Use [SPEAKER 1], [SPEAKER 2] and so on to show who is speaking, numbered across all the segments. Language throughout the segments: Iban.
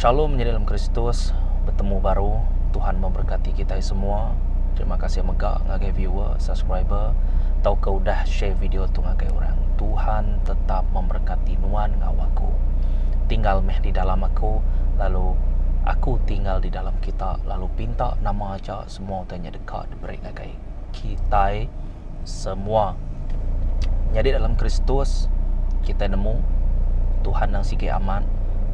[SPEAKER 1] Shalom menyadi dalam Kristus, betemu baru, Tuhan memberkati kitai semua. Terima kasih mega ngagai viewer, subscriber tauka udah share video tu ngagai orang. Tuhan tetap memberkati nuan enggau aku. Tinggal meh di dalam aku lalu aku tinggal di dalam kita lalu pinta nama aja semua utai nya deka diberi ngagai kitai semua. Nyadi dalam Kristus, kitai nemu Tuhan nang sigi amat,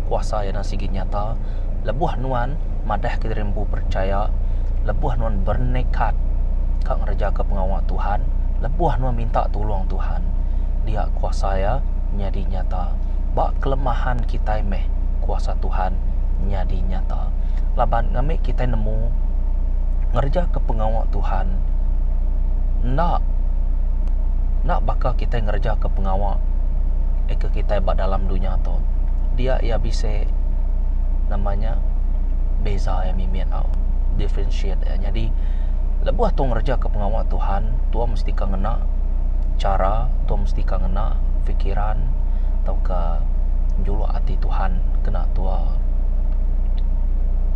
[SPEAKER 1] kuasa iya nang sigi nyata. Lebuh nuan madahka diri empu percaya, lebuh nuan bernekat ka ngerejaka pengawa Tuhan, lebuh nuan minta tulung Tuhan, dia kuasa iya nyadi nyata. Ba kelemahan kitai meh kuasa Tuhan nyadi nyata. Laban ngambi kitai nemu ngerejaka pengawa Tuhan enda enda baka kitai ngereja ke pengawa eka kitai ba dalam dunya tu. Dia iya bisi nama nya beza iya mimit tau differentiate iya. Nyadi lebuh tu ngereja ke pengawa Tuhan tua mesti ka ngena chara tua mesti ka ngena fikiran tauka juluk ati Tuhan kena tua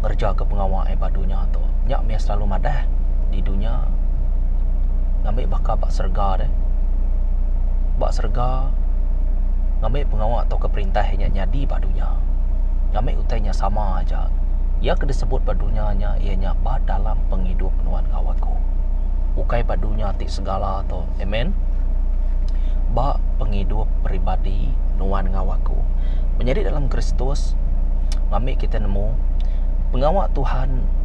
[SPEAKER 1] ngereja ke pengawa iya ba dunya tu. Nya mih selalu madah di dunya ngambi baka ba serega deh. Ba serega ngambi pengawa tauka perintah nya nyadi ba dunya. Ngambi utai nya sama aja. Iya ke disebut ba dunya nya iya nya ba dalam pengidup nuan enggau aku. Ukai ba dunya ti segala tu. Amen. Ba pengidup peribadi nuan enggau aku. Menyadi dalam Kristus ngambi kita nemu pengawa Tuhan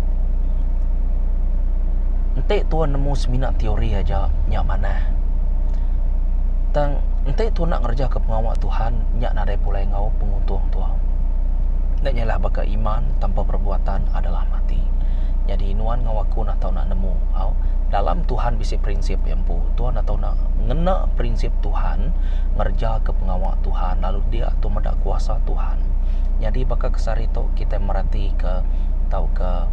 [SPEAKER 1] Enti tuan nemu semina teori aja nya manah. Tang enti tuan enda ngerejaka pengawa Tuhan nya nadai pulai enggau penguntung tuan. Enda nyalah baka iman tanpa perbuatan adalah mati. Nyadi nuan enggau aku enda tau enda nemu au dalam Tuhan bisi prinsip iya empu. Tuan enda tau enda ngena prinsip Tuhan ngerejaka pengawa Tuhan lalu dia tu meda kuasa Tuhan. Nyadi baka ke sehari tu kitai meratika tauka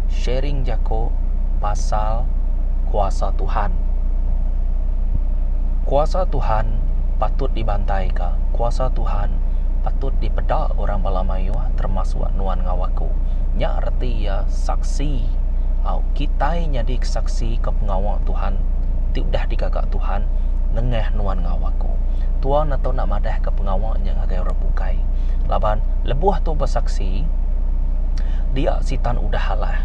[SPEAKER 1] sharing jaku pasal kuasa Tuhan. Kuasa Tuhan patut dibantaika. Kuasa Tuhan patut dipeda orang bala mayuh termasuk nuan enggau aku. Nya reti iya saksi. Au kitai nyadi saksi ke pengawa Tuhan ti udah digaga Tuhan nengah nuan enggau aku. Tuan atau nak madahka pengawa nya ngagai orang bukai. Laban lebuh tu besaksi, dia sitan udah alah.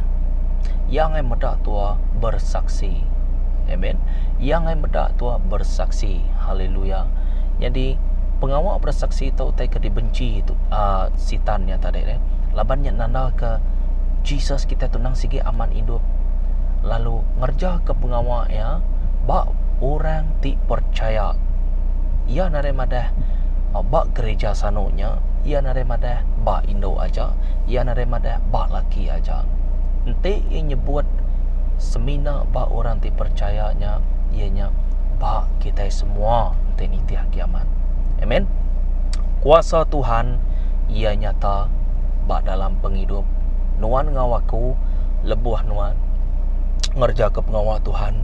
[SPEAKER 1] Iya ngai meda tua bersaksi. Amen. Iya ngai meda tua bersaksi. Haleluya. Nyadi pengawa bersaksi tu utai ke dibenci tu uh, sitan nya tadi eh. Laban nya nanda ke Jesus kita tu nang sigi aman idup lalu ngerja ke pengawa iya ba orang ti percaya. Iya nadai madah ba gereja sanu nya, iya nadai madah ba indu aja, iya nadai madah ba laki aja. Enti iya nyebut semina ba orang ti percaya nya, iya nya ba kitai semua enti nitih kiamat. Amen. Kuasa Tuhan iya nyata ba dalam pengidup nuan enggau aku lebuh nuan ngerejaka pengawa Tuhan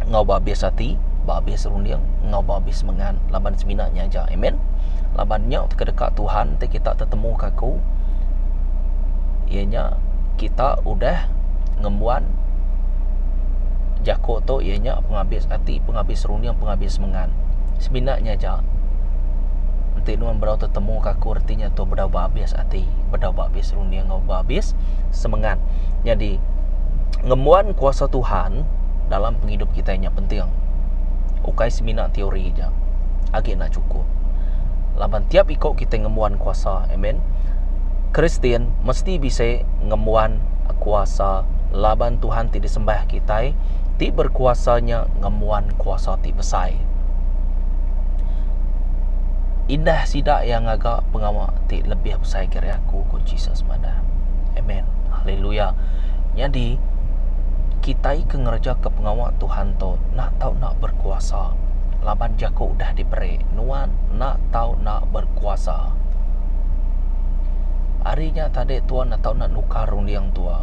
[SPEAKER 1] enggau ba abis ati, ba abis runding enggau ba abis semengat laban semina nya aja. Amen. Laban nya ke deka Tuhan ti kita tetemu ka aku iya nya kita udah ngembuan jaku tu iya nya pengabis ati, pengabis runding, pengabis semengat. Semina nya aja. Enti nuan bedau tetemu ka aku reti nya tu bedau ba abis ati, bedau ba abis runding enggau ba abis semengat. Nyadi ngembuan kuasa Tuhan dalam pengidup kitai nya penting. Ukai semina teori aja. Agi enda chukup. Laban tiap iko kitai ngembuan kuasa. Amen. Kristian mesti bisi ngembuan kuasa laban Tuhan ti disembah kitai ti berkuasa nya ngembuan kuasa ti besai. Indah sida iya ngaga pengawa ti lebih besai agi ari aku, ku Jesus madah. Amen. Haleluya. Nyadi, kitai ke ngerejaka pengawa Tuhan tu enda tau enda berkuasa laban jaku udah diberi nuan enda tau enda berkuasa. Ari nya tadi tuan enda tau enda nukar runding tua.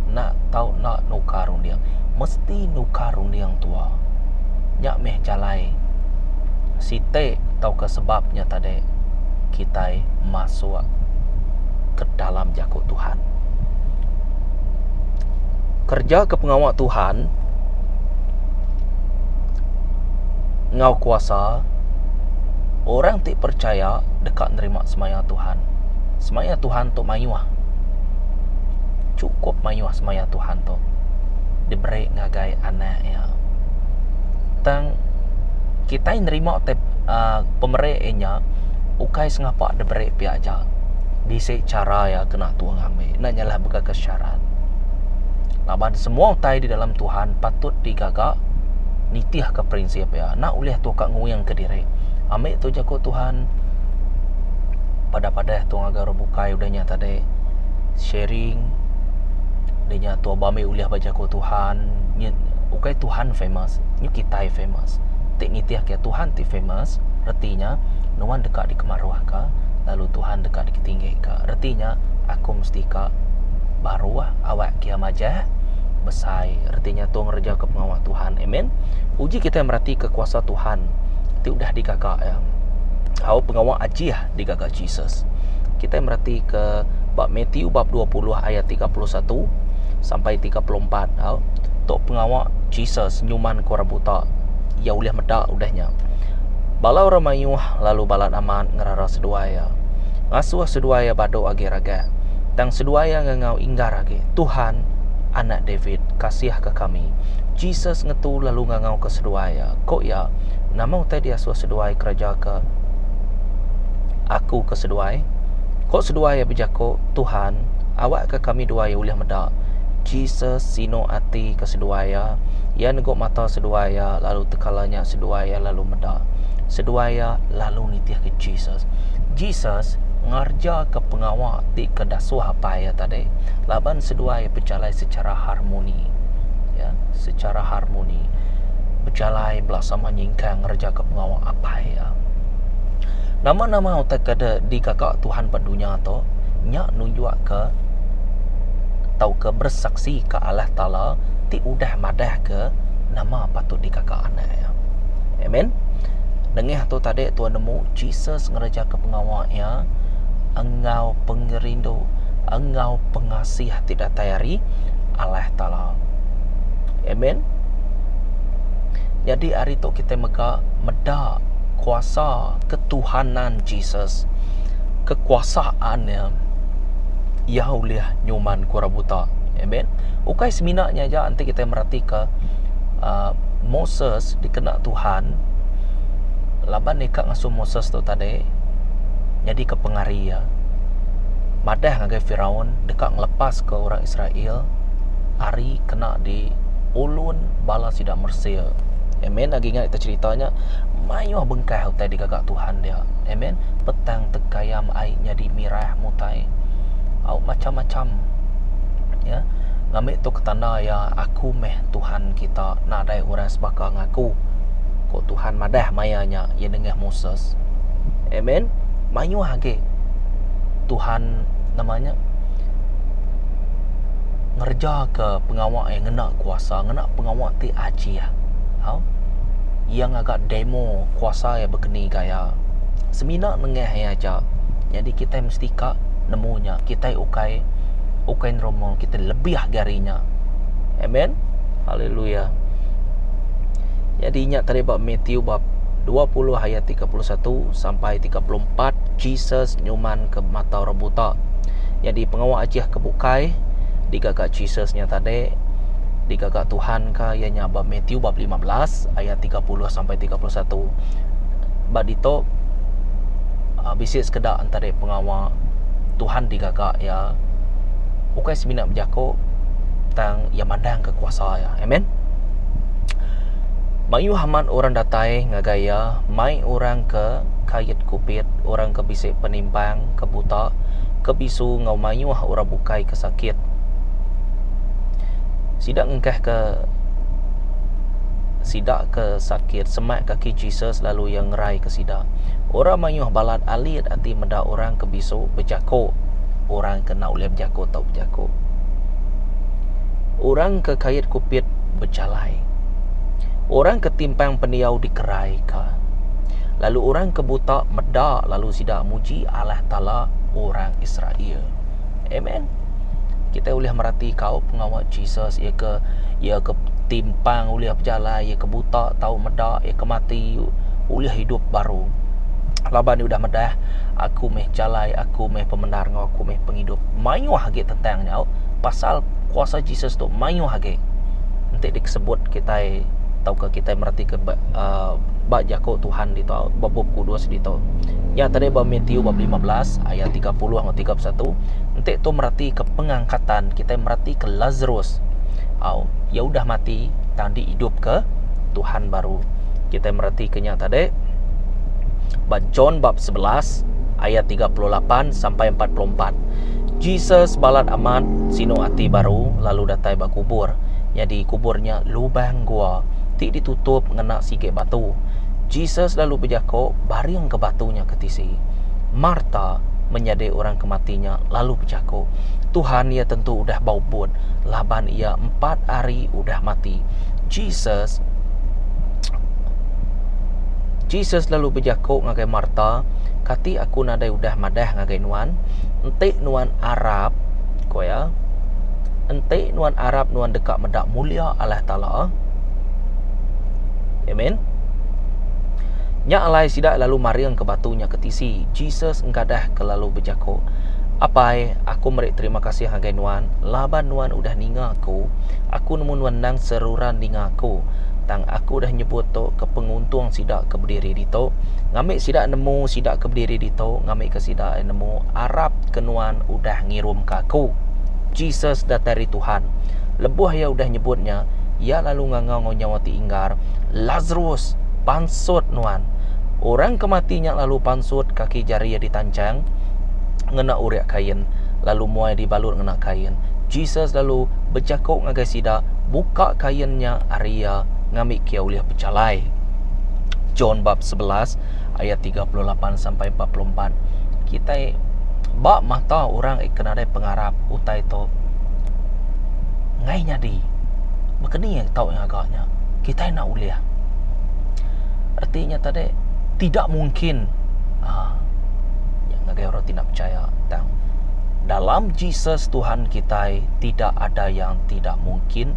[SPEAKER 1] Enda tau enda nukar runding. Mesti nukar runding tua. Nya meh jalai siti tauka sebab nya tadi. kitai masuk ke dalam jaku Tuhan. Kereja ke pengawa Tuhan enggau kuasa orang ti percaya deka nerima semaya Tuhan. Semaya Tuhan tu mayuh. Chukup mayuh semaya Tuhan tu diberi ngagai anak iya. Tang kitai nerima te uhh pemeri iya nya ukai sengapa diberi pia aja. Bisi chara iya kena tuah ngambi enda nyalah baka ke syarat. Laban semua utai di dalam Tuhan patut digaga nitihka prinsip iya. Enda ulih tu ka nguingka diri. Ambi tu jaku Tuhan padah-padah tu ngagai orang bukai udah nya tadi sharing udah nya tu ba ami ulih ba jaku Tuhan ukai Tuhan famous nyu kitai famous. Ti nitihka Tuhan ti famous reti nya nuan deka dikemaruhka lalu Tuhan deka diketinggika. Reti nya aku mesti ka baruh awak kia majak besai. Reti nya tu ngereja ke pengawa Tuhan. Amen. Uji kitai meratika kuasa Tuhan ti udah digaga iya. Au pengawa ajih digaga Jesus. Kitai meratika ba Matthew bab 20 ayat 31 sampai 34. Au tu pengawa Jesus nyuman ke orang buta. Iya ulih meda udah nya. Bala orang mayuh lalu balat amat ngerara seduai iya. Ngasuh seduai iya badu agi ragak. Tang seduai iya ngangau inggar agi, Tuhan, Anak David, kasihka kami. Jesus ngetu lalu ngangauka seduai iya. Ku iya, Nama utai diasuh seduai kerejaka aku ke seduai? Ku seduai iya bejaku, Tuhan, awakka kami duai ulih meda. Jesus sinu ati ke seduai iya. Iya negu mata seduai iya, lalu tekala nya seduai iya lalu meda. Seduai iya lalu nitihka Jesus. Jesus ngerejaka pengawa ti ke dasuh apai iya tadi laban seduai iya bejalai secara harmoni. Ya, secara harmoni. Bejalai bela sama nyingkang ngerejaka pengawa apai iya. Nama-nama utai ke digaga Tuhan ba dunya tu nya nunjukka tauka bersaksika Allah Taala ti udah madahka nama patut digaga anak iya. Amen. Nengah tu tadi tuan nemu Jesus ngerejaka pengawa iya enggau pengerindu enggau pengasih ti datai ari Allah Taala. Amen. Nyadi ari tu kitai mega meda kuasa ketuhanan Jesus. Kekuasaan iya iya ulih nyuman ku orang buta. Amen. Ukai semina nya aja enti kitai meratika uhh Moses dikena Tuhan laban deka ngasuh Moses tu tadi nyadika pengari iya madah ngagai Firaun deka ngelepaska orang Israel ari kena di ulun bala sida Mesir. Amen. Agi ingat kita cerita nya mayuh bengkah utai digaga Tuhan dia. Amen. Petang tekayam ai nyadi mirah mutai. Au macam-macam. Ya. Ngambi tu ketanda iya aku meh Tuhan kita nadai orang sebaka ngaku. Ko Tuhan madah maya nya iya nengah Moses. Amen. Mayuh agi Tuhan nama nya ngereja ke pengawa iya ngena kuasa ngena pengawa ti ajih. Au. Iya ngaga demo kuasa iya bekeni gaya. Semina nengah iya aja. Nyadi kitai mesti ka nemu nya kitai ukai ukai normal kitai lebih agi ari nya. Amen. Haleluya. Nyadi nya tadi ba Matthew bab 20 ayat 31 sampai 34 Jesus nyuman ke mata orang buta. Nyadi pengawa ajih ke bukai digaga Jesus nya tadi digaga Tuhan ka iya nya ba Matthew bab 15 ayat 30 sampai 31. Ba ditu uh, bisi sekeda entara pengawa Tuhan digaga iya ukai semina bejaku tang iya mandangka kuasa iya. Amen. Mayuh amat orang datai ngagai iya mai orang ke kait kupit, orang ke bisi penimpang, ke buta, ke bisu enggau mayuh orang bukai ke sakit. Sida ngengkahka sida ke sakit semak kaki Jesus lalu iya ngeraika sida. Orang mayuh balat alit ati meda orang ke bisu bejaku, orang ke enda ulih bejaku tau bejaku. Orang ke kait kupit bejalai. Orang ke timpang pendiau dikeraika. Lalu orang ke buta meda lalu sida muji Allah Taala orang Israel. Amen. Kitai ulih merati kau pengawa Jesus iya ke iya ke timpang ulih bejalai, iya ke buta tau meda, iya ke mati ulih idup baru. Laban iya udah medah aku meh jalai, aku meh pemendar enggau aku meh pengidup. Mayuh agi tentang nya pasal kuasa Jesus tu mayuh agi. Enti disebut kitai tauka kitai meratika ba uhh ba jaku Tuhan ditu ba bup kudus ditu. Nya tadi ba Matthew bab 15 ayat 30 enggau 31 enti tu meratika pengangkatan kitai meratika Lazarus au iya udah mati tang diidupka Tuhan baru. Kitai meratika nya tadi ba John bab 11 ayat 38 sampai 44. Jesus balat amat sinu ati baru lalu datai ba kubur. Nyadi kubur nya lubang gua ti ditutup ngena sigi batu. Jesus lalu bejako baring ke batu nya ke tisi. Marta, menyadi orang ke mati nya lalu bejako, Tuhan iya tentu udah bau but laban iya empat hari udah mati. Jesus Jesus lalu bejako ngagai Marta, Kati aku nadai udah madah ngagai nuan, enti nuan arap, ko iya, enti nuan arap nuan deka meda mulia Allah Taala. Amen. Nya alai sida lalu maring ke batu nya ke tisi. Jesus engkadah ke lalu bejako, Apai, aku meri terima kasih ngagai nuan laban nuan udah ninga aku. Aku nemu nuan endang seruran ninga aku. Tang aku udah nyebut tu ke penguntung sida ke bediri ditu, ngambi sida nemu sida ke bediri ditu, ngambika sida nemu arap ke nuan udah ngirumka aku. Jesus datai ari Tuhan. Lebuh iya udah nyebut nya, iya lalu ngangau enggau nyawa ti inggar, Lazarus, pansut nuan! Orang ke mati nya lalu pansut, kaki jari iya ditanchang ngena urik kain, lalu muai dibalut ngena kain. Jesus lalu bejaku ngagai sida, Buka kain nya ari iya, ngambika iya ulih bejalai. John bab 11 ayat 38 sampai 44. Kitai ba mata orang ke nadai pengarap utai tu enggai nyadi. Baka ni tau ngaga nya? Kitai enda ulih. Reti nya tadi tidak mungkin aaa ngagai orang ti enda pechaya tang dalam Jesus Tuhan kitai tidak ada yang tidak mungkin.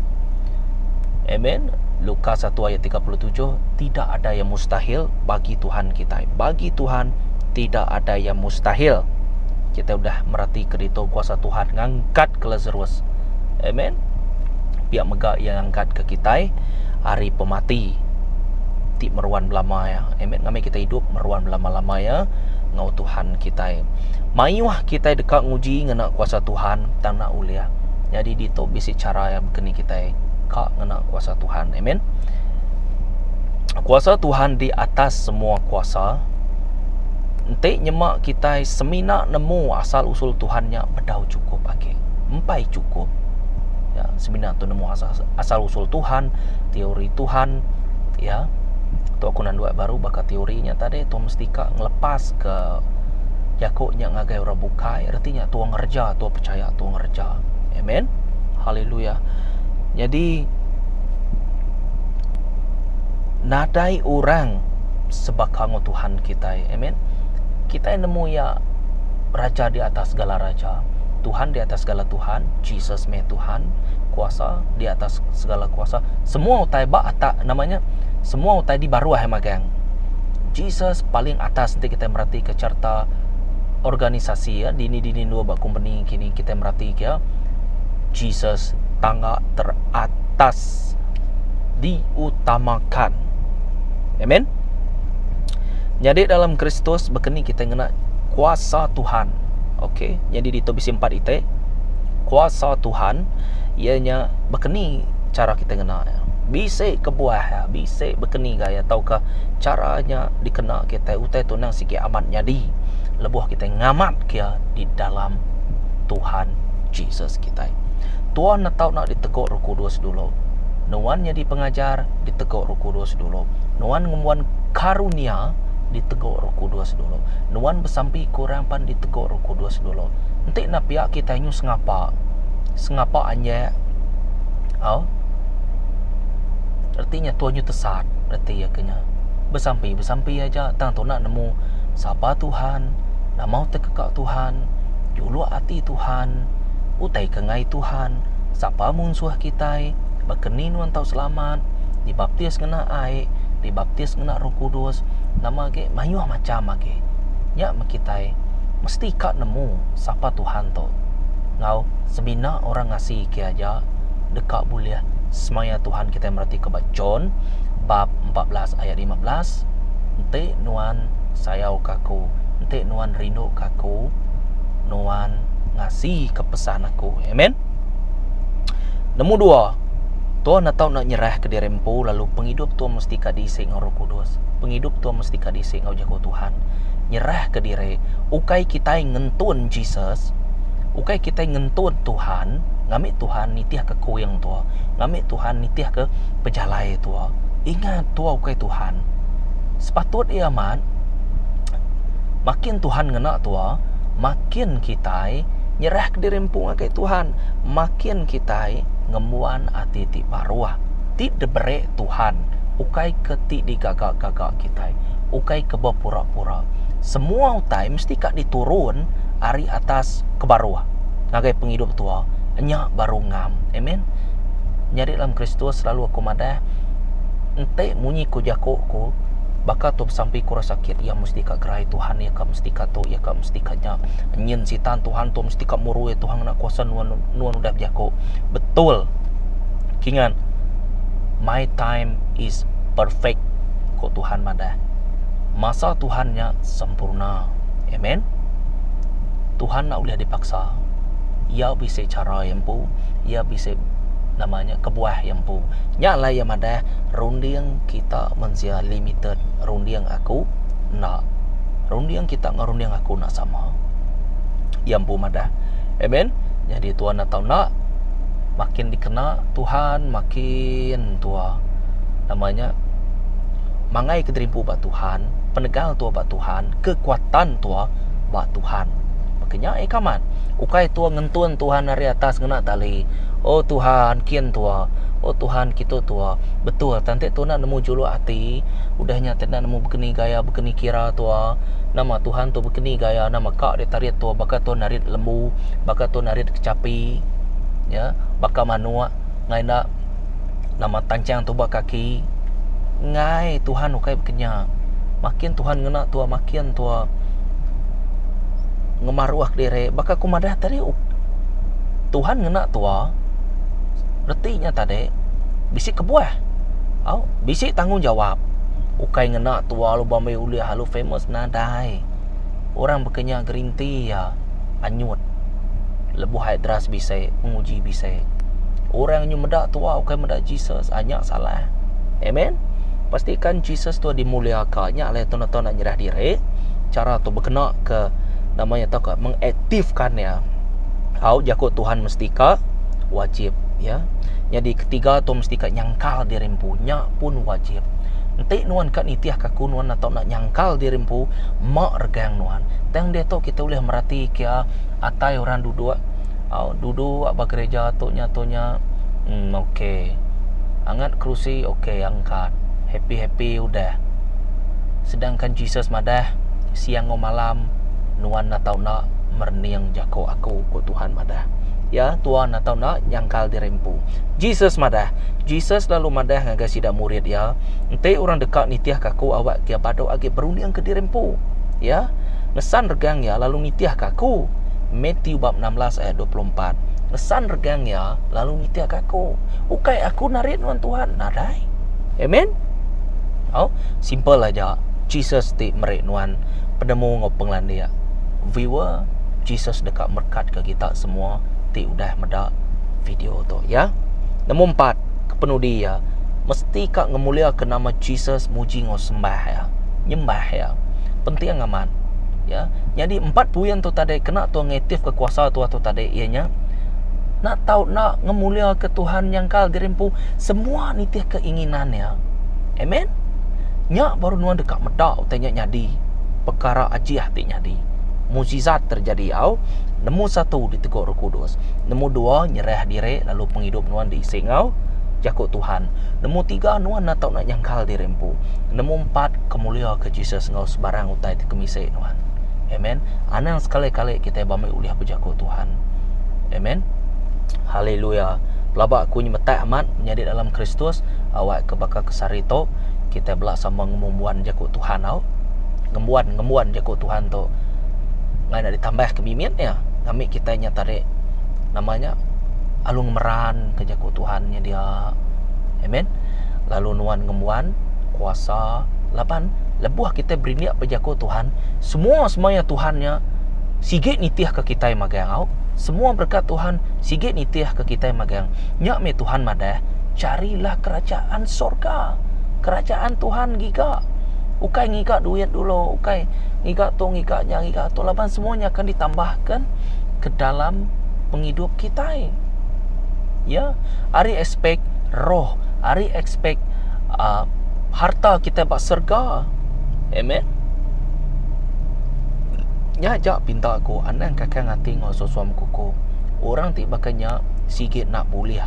[SPEAKER 1] Amen. Lukas 1 ayat 37 tidak ada yang mustahil bagi Tuhan kitai. Bagi Tuhan tidak ada yang mustahil. Kita udah merati ke ditu kuasa Tuhan ngangkat ke Lazarus. Amen. Pia mega iya ngangkat ke kitai ari pemati ti meruan belama iya. Amen. Ngambi kitai idup meruan belama-lama iya enggau Tuhan kitai. Mayuh kitai deka nguji ngena kuasa Tuhan tang enda ulih. Nyadi ditu bisi chara iya bekeni kitai ka ngena kuasa Tuhan. Amen. Kuasa Tuhan di atas semua kuasa. Enti nyema kitai semina nemu asal usul Tuhan nya bedau chukup agi. Empai chukup. Ya, semina tu nemu asal, asal usul Tuhan, teori Tuhan, ya. Tu aku nandu baru baka teori nya tadi tu mesti ka ngelepas ke jaku nya ngagai orang bukai reti nya tua ngereja tua pechaya tua ngereja. Amen. Haleluya. Jadi nadai orang sebaka enggau Tuhan kitai. Amen. Kitai nemu iya raja di atas segala raja. Tuhan di atas segala Tuhan, Jesus meh Tuhan, kuasa di atas segala kuasa. Semua utai ba atas namanya semua utai di baruh iya magang. Jesus paling atas enti kitai meratika charta organisasi ya dini-dini endur ba kompeni kini kitai meratika Jesus tangga teratas diutamakan. Amen. Nyadi dalam Kristus bekeni kitai ngena kuasa Tuhan. Okey, nyadi ditu bisi empat iti. Kuasa Tuhan iya nya bekeni chara kitai ngena iya. Bisi kebuah iya, bisi bekeni gaya tauka chara nya dikena kitai utai tu endang sigi amat nyadi lebuh kitai ngamat ke iya di dalam Tuhan Jesus kitai. Tuan enda tau enda ditegu Roh Kudus dulu. Nuan nyadi pengajar ditegu Roh Kudus dulu. Nuan ngembuan karunia ditegu Roh Kudus dulu. Nuan besampi ke orang pan ditegu Roh Kudus dulu. Enti enda pia kitai nyu sengapa. Sengapa anjek. Au. Reti nya tuan nyu tesat reti iya ke nya. Besampi besampi aja tang tu enda nemu sapa Tuhan, nama utai ke ka Tuhan, juluk ati Tuhan, utai ke enggai Tuhan, sapa munsuh kitai, baka ni nuan tau selamat, dibaptis ngena ai, dibaptis ngena Roh Kudus, nama agi mayuh macham agi. Nya meh kitai mesti ka nemu sapa Tuhan tu enggau semina orang ngasi ke aja deka bulih semaya Tuhan kitai meretika ba John bab 14 ayat 15 enti nuan sayau ke aku enti nuan rindu ke aku nuan ngasi ke pesan aku amen nemu dua tua enda tau enda nyerah ke diri empu lalu pengidup tua mesti ka diisi enggau roh kudus pengidup tua mesti ka diisi enggau jaku Tuhan nyerah ke diri ukai kitai ngentun Jesus ukai kitai ngentun Tuhan ngambi Tuhan nitih ke kuing tua ngambi Tuhan nitih ke pejalai tua. Ingat tua ukai Tuhan. Sepatut iya amat makin Tuhan ngena tua, makin kitai nyerah ke diri empu ngagai Tuhan, makin kitai ngembuan ati ti baruh ti diberi Tuhan ukai ke ti digaga-gaga kitai, ukai ke bepura-pura. Semua utai mesti ka diturun ari atas ke baruh ngagai pengidup tua. Nya baru ngam. Amen. Nyadi dalam Kristus selalu aku madah enti munyi ku jaku ku baka tu besampi ku orang sakit iya mesti ka gerai Tuhan iya ka mesti ka tu iya ka mesti ka nya nyin sitan Tuhan tu mesti ka muru iya Tuhan ngena kuasa nuan nuan udah bejaku betul kingan my time is perfect ku Tuhan madah masa Tuhan nya sempurna amen Tuhan enda ulih dipaksa iya bisi chara iya empu iya bisi nama nya kebuah iya empu. Nya alai iya madah runding kita mensia limited runding aku enda. Runding kita enggau runding aku enda sama. Iya empu madah. Amen. Nyadi tuan atau enda makin dikena Tuhan makin tua nama nya mangai ke diri empu ba Tuhan, penegal tua ba Tuhan, kekuatan tua ba Tuhan. Baka nya eh kamat. Ukai tua ngentun Tuhan ari atas ngena tali. Oh Tuhan, kin tua. Oh Tuhan, kitu tua. Betul, tang enti tua enda nemu juluk ati, udah nya ti enda nemu bekeni gaya, bekeni kira tua. Nama Tuhan tu bekeni gaya, nama ka ditarit tua baka tua narit lembu, baka tua narit kechapi, ya, baka manuk ngai enda nama tanchang tu ba kaki. Ngai Tuhan ukai bekenya. Makin Tuhan ngena tua, makin tua ngemaruh kediri. Baka ku madah tadi Tuhan ngena tua reti nya tadi bisi kebuah au bisi tanggungjawab ukai ngena tua lalu bambi ulih lalu famous nadai orang baka nya gerinti iya anyut lebuh ai deras bisi penguji bisi orang nyu meda tua ukai meda Jesus nya salah amen pastikan Jesus tua dimuliaka nya alai tau tau nak nyerah diri chara tu bekena ke nama nya tauka mengaktifkan iya. Au jaku Tuhan mesti ka wajib ya. Nyadi ketiga tu mesti ka nyangkal diri empu nya pun wajib. Enti nuan ka nitih ka aku nuan atau nak nyangkal diri empu ma regang nuan. Tang diatu kita ulih merati kia atai orang duduk au duduk ba gereja tu nya tu nya em okey. Angat kerusi okey angkat happy happy udah. Sedangkan Jesus madah siang enggau malam nuan atau enda merening jako aku, ku Tuhan madah. Ya, Tuan atau enda nyangkal diri empu. Jesus madah. Jesus lalu madah ngagai sida murid iya, enti orang deka nitihka aku awak iya badu agi berundingka diri empu. Ya, ngesan regang iya lalu nitihka aku. Matthew bab 16 ayat 24. Ngesan regang iya lalu nitihka aku. Ukai aku narit nuan Tuhan, nadai. Amen. Oh, simple aja. Jesus ti meri nuan penemu enggau pengelandik. Viewer, Jesus deka merekatka kita semua ti udah meda video tu ya. Nombor empat, kepenudi iya, mesti ka ngemuliaka nama Jesus muji enggau sembah iya, nyembah iya. Penting amat. Ya. Nyadi empat puin tu tadi kena tua ngeaktifka kuasa tua tu tadi iya nya enda tau enda ngemuliaka Tuhan nyangkal diri empu semua nitih keinginan iya. Amen. Nya baru nuan deka meda utai nya nyadi. Pekara ajih ti nyadi. Mukjizat terjadi au. Nemu satu ditegur Roh Kudus. Nemu dua nyerah diri lalu pengidup nuan diisi enggau Jaku Tuhan. Nemu tiga, nuan enda tau enda nyangkal diri empu. Nemu empat, kemuliaka Jesus enggau sebarang utai ti kemisi nuan. Amen. Anang sekali-kali kitai bambi ulih bejaku Tuhan. Amen. Haleluya. Pelaba aku nyemetak amat menyadi dalam Kristus awak ke baka ke sehari tu kitai bela sama ngembuan jaku Tuhan au. Ngembuan ngembuan jaku Tuhan tu. Ngai nak ditambah ke mimit iya ngambi kitai nya tadi nama nya alu ngemeran ke jaku Tuhan nya dia. Amen. Lalu nuan ngembuan kuasa laban lebuh kitai berindik bejaku Tuhan semua semaya Tuhan nya sigi nitih ke kitai magang au. Semua berekat Tuhan sigi nitih ke kitai magang. Nya meh Tuhan madah, carilah kerajaan sorga. Kerajaan Tuhan giga. Ukai ngiga duit dulu, ukai ngiga tu ngiga nya ngiga tu laban semua nya akan ditambahkan ke dalam pengidup kitai. Ya, ari aspek roh, ari aspek uh, harta kita ba serga. Amen. Nya aja pinta aku anang kakang ati enggau suam kuku. Orang ti baka nya sigi enda bulih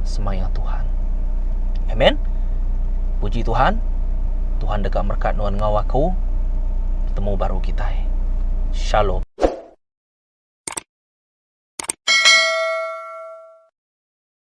[SPEAKER 1] semaya Tuhan. Amen. Puji Tuhan. Tuhan deka merekat nuan enggau aku. Betemu baru kitai. Shalom.